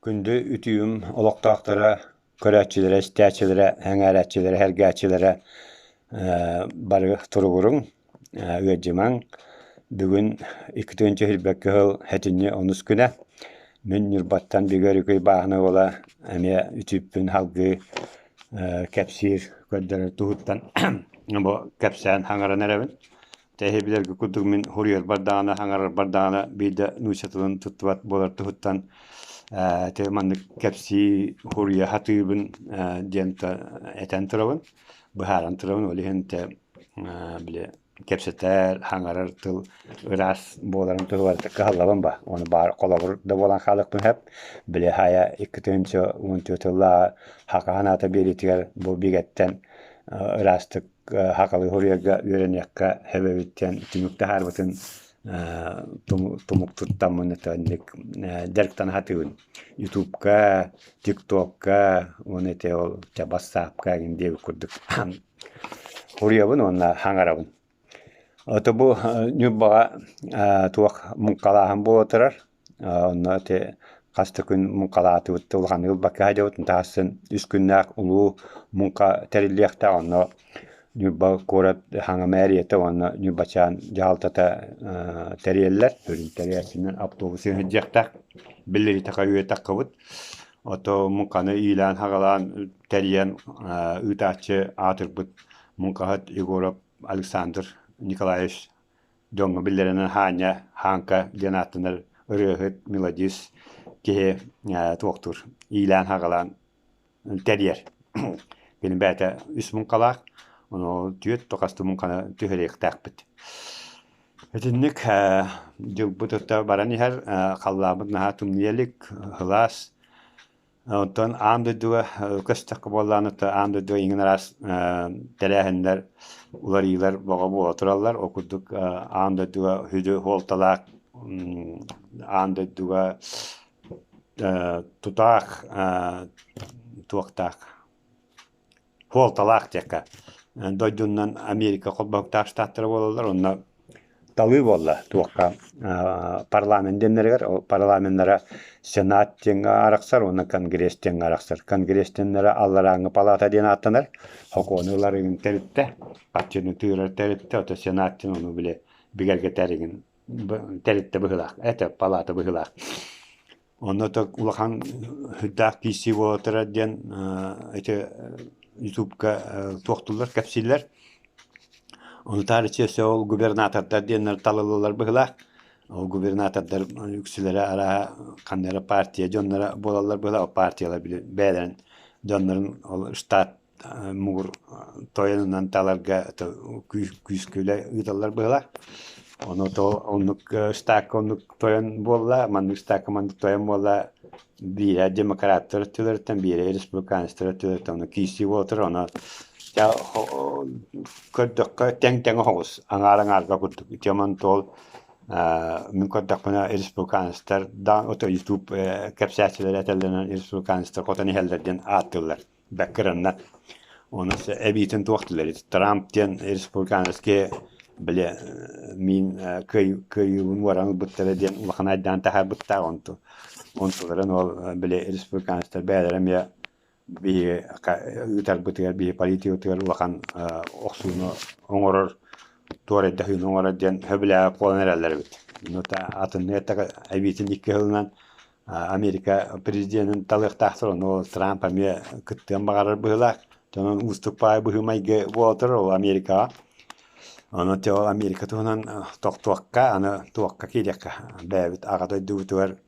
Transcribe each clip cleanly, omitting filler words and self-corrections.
Күндү үтүөм олохтоохторо, көрөөччүлэрэ, истээччилэрэ, сэҥээрээччилэрэ, сэргээччилэрэ бары туругуруҥ, ыалдьымаҥ. Бүгүн 2 сүүрбэккэ сыл сэтинньи онус күнэ. Мин Ньурбаттан Бүгү Өрүкүй бааһына уола эмиэ үтүппүн салгыы кэпсиир, көрдөрөр туһуттан бу кэпсээн хаҥаран эрэбин. Тэһи билэргэ курдук мин суруйарбар даҕаны, хаҥарарбар даҕаны биир да нуучча тылын туттубат буолар туһуттан ити маннык кэпсии, суруйа сатыыбын диэн этэн турабын, быһааран турабын. Ол иһин ити били кэпсэтэр, хаҥарар тыл ыраас буоларын туһугар кыһаллабын ба. Ону баар холобур да буолан хаалыахпын сөп. Били хайа 2014 сыллааҕы Саха санаата биэриитигэр бу бигэттэн ыраастык сахалыы суруйарга үөрэниэххэ сөп эбит диэн түмүк таһаарбытын тумук туттаммын итинник дьарыктана сатыыбын. Ютубка, тиктокка уонна ити ол бассаапка эҥин диэбит курдук суруйабын уонна хаҥарабын. Ото бу Ньурбаҕа туох муҥхалааһын буола турар. Онно ити хас да күн муҥхалаатыбыт да улаханнык ылбакка сылдьабыт. Таһасын үс күннээх улуу муҥха тэриллиэхтээх. Онно Ньурба куорат хаҥа мээрийэтэ уонна Ньурбачаан дьаһалтата тэрийэллэр. Сүрүн тэрийээччинэн автобус сылдьыахтаах. Биллэриитэ үөтэххибит. Ото муҥханы иилээн-саҕалаан тэрийэн ыытааччы аатырбыт муҥхаһыт Егоров Александр Николаевич дьоҥҥо биллэринэн Хаанньа, Хааҥка диэн ааттанар ырыаһыт, мелодист киһи туохтуур, иилээн-саҕалаан тэрийэр. Кини бэйэтэ үс муҥхалаах, ону түөрт хас да муҥханы түһэриэхтээхпит. Итинник дьылбыт өттө баран иһэр, халлааммыт наһаа тымныйа илик, сылаас. Оттон аан дойдуга көстөххө буоллаҕына, аан дойдуга иҥин араас тэрээһиннэр, уларыйыылар бөҕө буола тураллар. Ол курдук аан дойдуга сүдү суолталаах аан дойдуга тутаах туохтаах суолталаах диэххэ дойдунан Америка холбоһуктаах штаттара буолаллар онно талыы буолла туохха парламент диэннэригэр парламеннара сенат диэҥҥэ арахсар уонна конгресс диэҥҥэ арахсар конгресс диэннэрэ алларааҥҥы палата диэн ааттанар сокуону ылар игин тэрилтэ харчыны тыырар тэрилтэ ото сенат диэн ону били бигэргэтэр игин тэрилтэ быһыылаах это палата быһыылаах. Онно то улахан сүрдээх киирсии буола турар диэн ити ютубка туохтууллар, кэпсииллэр. Ону таарыччы өссө ол губернатордар диэннэр талыллаллар быһыылаах. Ол губернатордар үксүлэрэ арааһа ханна эрэ партия дьонноро буолаллар быһыылаах. Ол партиялар били бэйэлэрин дьоннорун ол штат муҥур тойонунан таларга күүскэ үлэ ыыталлар быһыылаах. Ону то оннук штакка оннук тойон буолла, маннык штакка маннык тойон буолла. Биирэ демократтар өттүлэриттэн, биирэ республиканецтар өттүлэриттэн ону киирсии буола турар. Ону көрдөххө тэҥ-тэҥ оҕус, аҥаар аҥаарга курдук. Ити онон туол мин көрдөхпүнэ республиканецтар да ото ютуб кэпсээччилэрэ этэллэринэн республиканецтар хотон иһэллэр диэн ааттыыллар. Бэккыранна. Ону эбиитин туох дииллэр Трамп диэн республиканецкий били мин кыайыыбын уоран ылбыттара диэн улахан айдаан таһаарбыттаах онту. Онтуларын ол били республиканецтар бэйэлэрэ эмиэ биһиги ыытарбытыгар биһи политикабытыгар улахан охсууну оҥорор туорайдаһыыны оҥорор диэн сөбүлээбэт буолан эрэллэр эбит. Атыннык эттэххэ эбиитин икки сылынан Америка президенин талыахтаахтар, ону Трамп эмиэ кыттыан баҕарар быһыылаах. Онон уустук баай быһыы-майгы буола турар ол Америкаҕа. Ону ол Америка туһунан тохтуохха, аны туохха киириэххэ. Бэйэбит аҕа дойдубутугар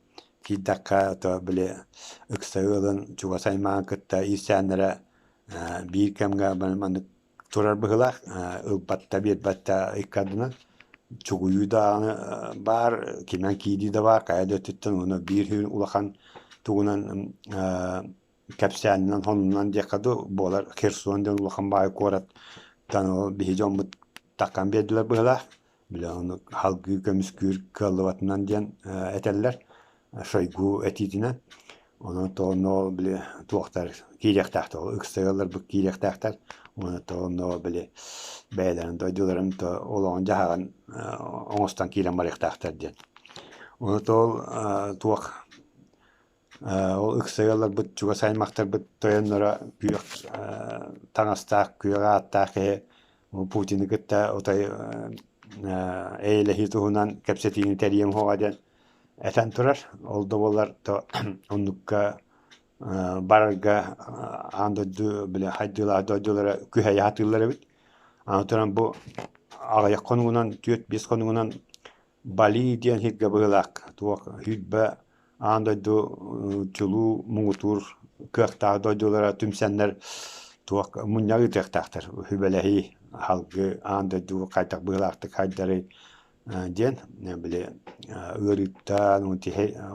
киирдэххэ, то били ыкса ыалын чугас аймаҕын кытта иирсээннэрэ биир кэмҥэ маннык турар быһыылаах, ылбат да биэрбэт да икки ардынан чугуйуу даҕаны баар, кимэн киирии да баар, хайа да өттүттэн уонна биир улахан тугунан кэпсээнинэн, сонунунан диэххэ дуу буолар Херсон диэн улахан баай куораттан ол биһи дьоммут таххан биэрдилэр быһыылаах. Били ону салгыы көмүскүүр кыаллыбатынан диэн этэллэр. Шойгу этиитинэн. Онон тоҕо били туохтар киириэхтээхтэр, ол ыксыгаларбыт киириэхтээхтэр. Уонна тоҕо били бэйэлэрин дойдуларын олоҕун-дьаһаҕын оҥостон киирэн барыахтаахтар диэн. Ону тоҕо туох Ол ыкса ыалларбыт, чугас аймахтарбыт тойонноро күөх таҥастаах, күөх ааттаах киһи Путины кытта отой эйэлэһии туһунан кэпсэтиини тэрийиэм суоҕа диэн этэн турар. Ол да буоллар оннукка барарга аан дойду били хайдыылаах дойдулара күһэйэ сатыыллар эбит. Аны туран бу аҕыйах хонугунан, 4-5 хонугунан Бали диэн сиргэ быһыылаах туох 20 аан дойду чулуу муҥутуур кыахтаах дойдулара түмсэннэр туох мунньах ыытыахтаахтар сүбэлэһии салгыы аан дойду хайдах быһыылаахтык хайдарый диэн били ыарыыттан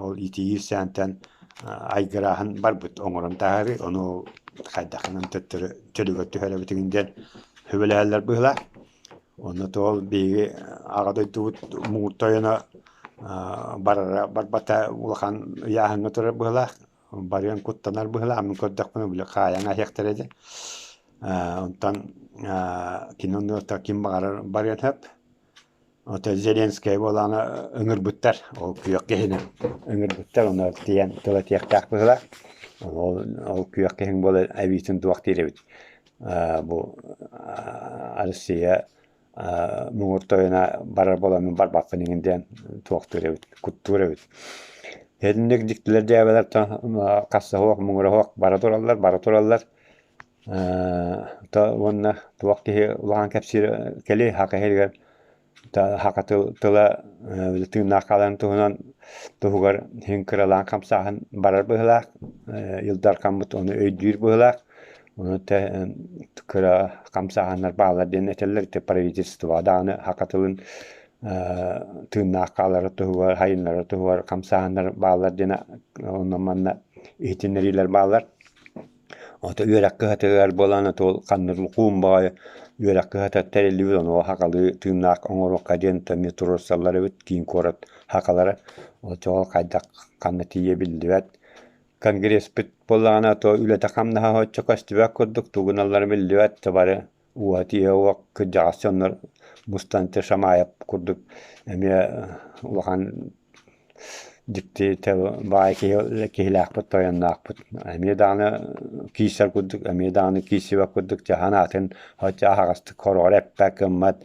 ол итии иирсээнтэн айгырааһын барбыт оҥорон таһаарыы ону хайдахынан төттөрү чөлүгэр түһэрэбитин диэн сүбэлэһэллэр быһыылаах. Онно тоҕо биһиги аҕа дойдубут муҥур тойоно барара барбата улахан ыйааһыҥҥа турар быһыылаах, барыан куттанар быһыылаах, мин көрдөхпүнэ били хаайан аһыахтара этэ. Онтон кини оннугар ким баҕарар барыан сөп. Оттон Зеленскэй буолааны ыҥырбыттар, ол күөх киһини ыҥырбыттар, ону тиийэн тыл этиэхтээх быһыылаах. Ол, ол күөх киһиҥ буола эбиитин туох диир эбит бу Россия муҥур тойоно барар буоламмын барбаппын иҥин диэн туохтуур эбит, куттуур эбит. Итинник дьиктилэр дьээбэлэр хасса суох, муҥура суох бара тураллар, бара тураллар. Уонна туох киһи улахан кэпсиир кэлиэй саха иһигэр Саха тыла тыыннаах хааларын туһунан туһугар иһин кыралаан хамсааһын барар быһыылаах, Ил Дархаммыт ону өйдүүр быһыылаах. Ону кыра хамсааһыннар бааллар диэн этэллэр. Ити правительство даҕаны саха тылын тыыннаах хааларын туһугар, сайыннарар туһугар хамсааһыннар бааллар диэн онно-манна иһитиннэриилэр бааллар. Ото үөрэх кыһатыгар буолан ол ханнык лукуун баҕайы үөрэх кыһата тэриллибит ону сахалыы тыыннаах оҥоруохха диэн эмиэ туруорсаллар эбит киин куорат сахалара. Оччоҕо хайдах ханна тиийэ биллибэт. Конгресспыт буоллаҕына то үлэтэ-хамнаһа оччо көстүбэт курдук тугуналлара биллибэт то бары Уоһа тииһэ уох кырдьаҕас дьоннор мустан Шамаев курдук эмиэ улахан дьикти баай киһи киһилээхпит тойонноохпут эмиэ даҕаны киирсэр курдук эмиэ даҕаны киирсибэт курдук дьаһан атын оччо аһаҕастык хороҕор эппэт гыммат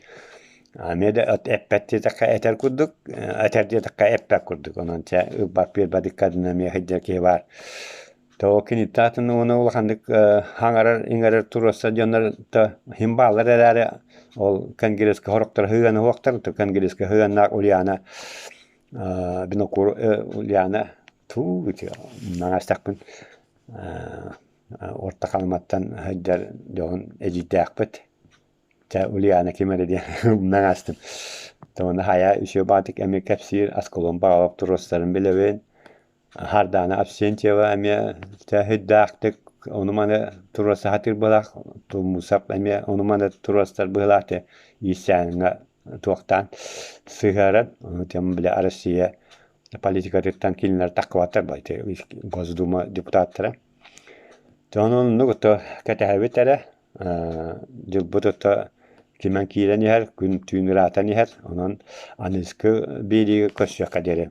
эмиэ да эппэт диэтэххэ этэр курдук этэр диэтэххэ эппэт курдук онон чэ ылбат биэрбэт ыккардынан эмиэ сылдьар киһи баар. Тоҕо киниттэн атын уонна улаханнык хаҥарар-иҥэрэр туруорсар дьоннор да иһин бааллар эрээри, ол Конгресска сорохтор сыһыана суохтар, Конгресска сыһыаннаах Ульяна Винокур Ульяна туу маҥаастахпын Орто Халыматтан сылдьар дьоһун эдьиийдээхпит. Чэ, Ульяна ким эрэ диэн умнан аастым. Тоҕо хайа үчүгэй баҕатык эмиэ кэпсиир, Аскалон Павлов туруорсарын билэбин. Сардаана Авсентьева эмиэ сүрдээхтик ону-маны туруорса сатыыр быһыылаах, Тумусов эмиэ ону-маны туруорсар быһыылаах дии иирсээҥҥэ туохтаан сыһыаран, ону тем били Россия политикатыттан кинилэр таххыбаттар ити Госдума депутаттара. Дьэ онон оннук ото кэтэһэбит эрэ, дьылбыт ото кимэн киирэн иһэр, күн-түүн ыраатан иһэр, онон аныгыскы биэриигэ көрсүөххэ диэри.